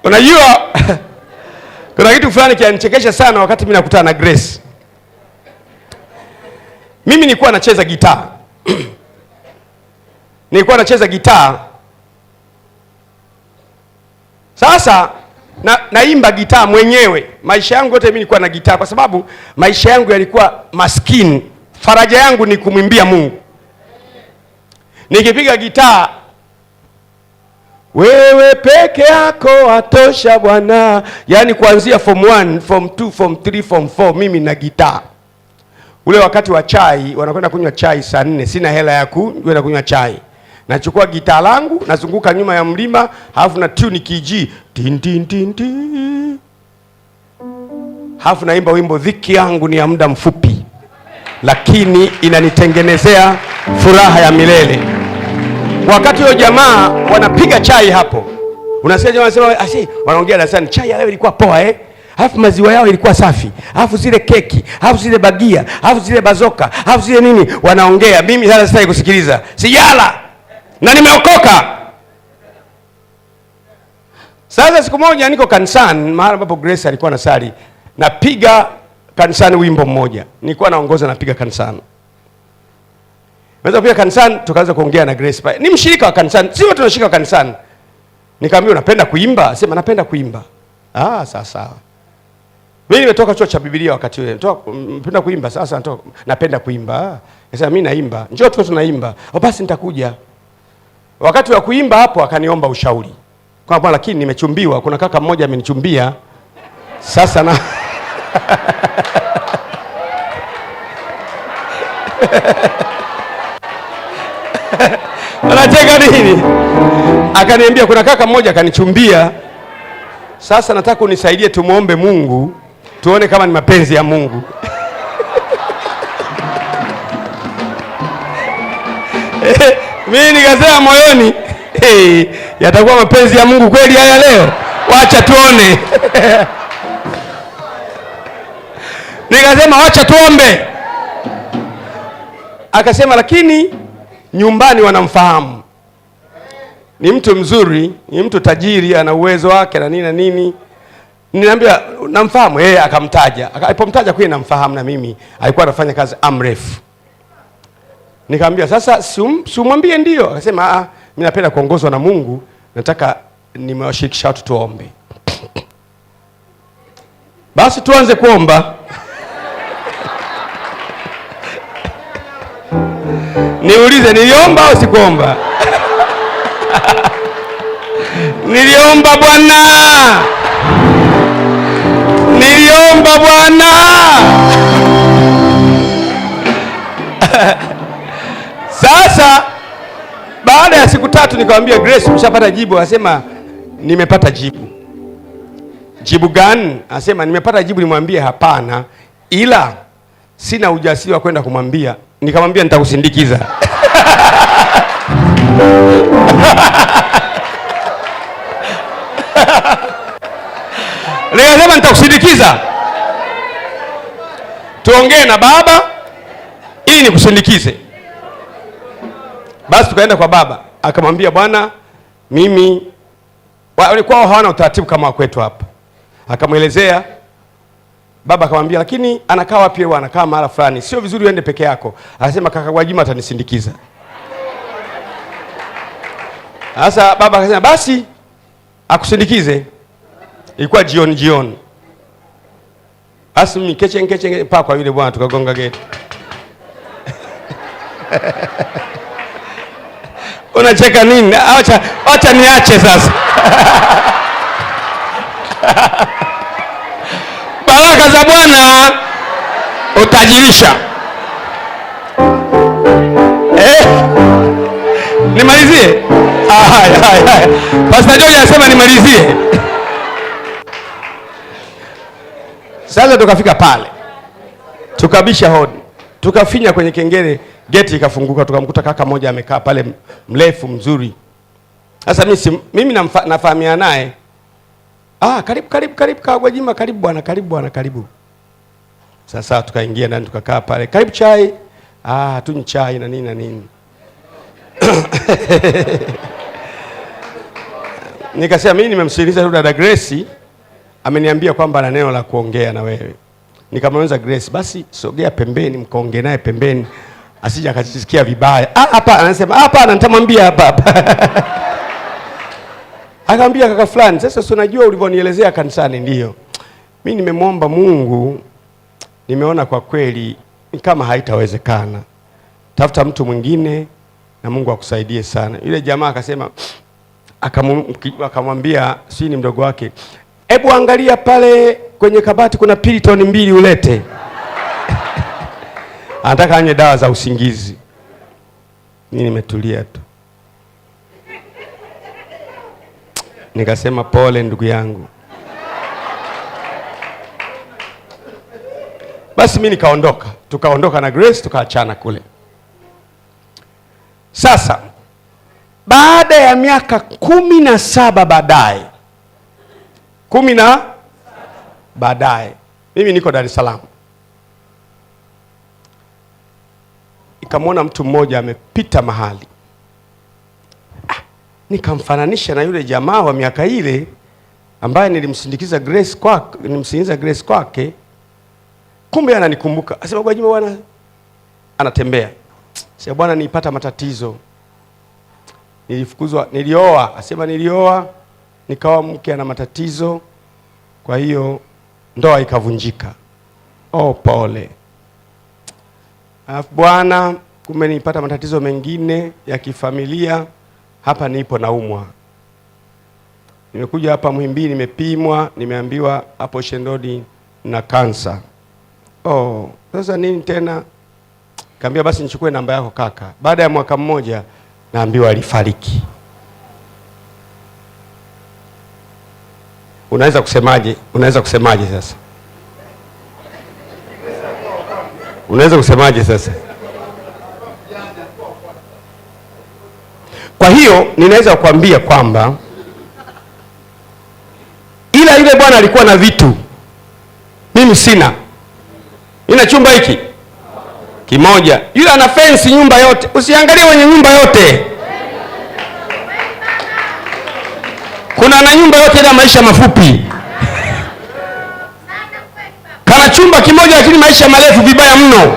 Unajua kuna kitu fulani kinanichekesha sana wakati mimi nakutana na Grace. Mimi nilikuwa nacheza gitaa. Nilikuwa nacheza gitaa. Sasa naimba gitaa mwenyewe. Maisha yangu yote mimi nilikuwa na gitaa kwa sababu maisha yangu yalikuwa maskini. Faraja yangu ni kumwimbia Mungu. Nikipiga gitaa, wewe peke yako watosha Bwana. Yaani kuanzia form 1, form 2, form 3, form 4 mimi na gitaa. Ule wakati wa chai, wanakwenda kunywa chai saa 4, sina hela ya kwenda kunywa chai. Nachukua gitaa langu, nazunguka nyuma ya mlima, halafu na tune kiji tin tin tin tin. Halafu naimba wimbo, dhiki yangu ni ya muda mfupi, lakini inanitengenezea furaha ya milele. Wakati huo jamaa wanapiga chai hapo, unasikia jamaa wanasema, asi wanaongea darasani, chai ya leo ilikuwa poa Alafu maziwa yao ilikuwa safi, alafu zile keki, alafu zile bagia, alafu zile bazoka, alafu zile nini, wanaongea. Mimi sasa sitaki kusikiliza, sijala na nimeokoka. Sasa siku moja niko kanisani, mahali ambapo Grace alikuwa anasali, napiga kanisani wimbo mmoja, nilikuwa naongoza, napiga kanisani. Naweza kupiga kanisani, tukaanza kuongea na Grace pale. Ni mshirika wa kanisani, sio tunashirika wa kanisani. Nikamwambia unapenda kuimba? Sema napenda kuimba. Ah, sawa sawa. Mimi nimetoka chuo cha Biblia wakati ule. Natoka napenda kuimba sasa, natoka napenda kuimba. Sasa mimi naimba. Njoo tu tunaimba. Oh, basi nitakuja. Wakati wa kuimba hapo akaniomba ushauri. Kwa bwana, lakini nimechumbiwa, kuna kaka mmoja amenichumbia. Sasa na anacheka nini? Akaniambia kuna kaka mmoja akanichumbia. Sasa nataka unisaidie tumuombe Mungu tuone kama ni mapenzi ya Mungu. Mimi nikasema moyoni, hey, yatakuwa mapenzi ya Mungu kweli haya leo? Wacha tuone. Nikasema wacha tuombe. Akasema lakini nyumbani wanamfahamu, ni mtu mzuri, ni mtu tajiri, ana uwezo wake na nini na nini. Niliambia namfahamu yeye, akamtaja. Alipomtaja kweli namfahamu na mimi, alikuwa anafanya kazi Amref. Nikamwambia sasa si umwambie ndio. Akasema mimi napenda kuongozwa na Mungu, nataka nimewashirikisha watu tuombe. Basi tuanze kuomba. Niulize, niliomba au sikuomba? Niliomba Bwana. Niliomba Bwana. Sasa baada ya siku 3 nikamwambia Grace, umeshapata jibu? Akasema nimepata jibu. Jibu gani? Akasema nimepata jibu. Nimwambie hapana, ila sina ujasiri wa kwenda kumwambia. Nikamwambia nitakusindikiza. Nikasema nitakusindikiza, tuongee na baba ili nikusindikize. Basi tukaenda kwa baba, akamwambia bwana, mimi walikuwa hawana utaratibu kama kwetu hapa. Akamwelezea baba, akamwambia lakini anakaa wapi wewe? Anakaa mahala fulani, sio vizuri uende peke yako. Akasema kaka Gwajima atanisindikiza. Sasa baba akasema basi akusindikize. Ilikuwa jioni jioni. Basi mimi keche keche pa kwa yule bwana, tukagonga geti. Unacheka nini? Acha, acha niache sasa. Baraka za Bwana utajirisha. Nimalizie? Haya, haya, haya. Pastor George anasema nimalizie. Sasa tukafika pale, tukabisha hodi, tukafinya kwenye kengele, geti ikafunguka, tukamkuta kaka mmoja amekaa pale, mrefu mzuri. Sasa mimi nafahamiana naye. Karibu, karibu, karibu kaka Gwajima, karibu bwana, karibu bwana, karibu. Sasa tukaingia ndani tukakaa pale. Karibu chai. Tunywe chai na nini na nini. Nikasema mimi nimemsikiliza tu dada Grace, ameniambia kwamba ana neno la kuongea na wewe. Nikamwambia Grace, basi sogea pembeni mkaongee naye pembeni asije akajisikia vibaya. Ah, hapa anasema hapana, nitamwambia hapa hapa. Akamwambia kaka fulani, sasa si unajua ulivyonielezea kanisani? Ndio. Mimi nimemwomba Mungu, nimeona kwa kweli ni kama haitawezekana. Tafuta mtu mwingine na Mungu akusaidie sana. Yule jamaa akasema, akamwambia si ni mdogo wake, hebu angalia pale kwenye kabati kuna Piriton 2 ulete. Anataka anywe dawa za usingizi. Mimi nimetulia tu. Nikasema pole ndugu yangu. Basi mimi nikaondoka. Tukaondoka na Grace tukaachana kule. Sasa baada ya miaka 17 baadaye, 10 na baadaye, mimi niko Dar es Salaam. Nikamwona mtu mmoja amepita mahali. Nikamfananisha na yule jamaa wa miaka ile ambaye nilimsindikiza Grace kwake, nilimsindikiza Grace kwake. Kumbe ananikumbuka. Asema Gwajima bwana anatembea. Sasa bwana nilipata matatizo. Nilifukuzwa, nilioa, asema nilioa nikawa mke ana matatizo, kwa hiyo ndoa ikavunjika. Oh, pole. Alafu bwana kumbe nilipata matatizo mengine ya kifamilia, hapa nipo naumwa. Nimekuja hapa Muhimbili nimepimwa, nimeambiwa hapo Shendodi na kansa. Oh, sasa nini tena? Kaambia basi nichukue namba yako kaka. Baada ya mwaka mmoja naambiwa alifariki. Unaweza kusemaje? Unaweza kusemaje sasa? Unaweza kusemaje sasa? Kwa hiyo ninaweza kuambia kwamba ila yule bwana alikuwa na vitu, mimi sina. Nina chumba hiki kimoja, yule ana fence nyumba yote. Usiangalie wenye nyumba yote. Kuna na nyumba yote ila maisha mafupi. Kana chumba kimoja lakini maisha marefu vibaya mno.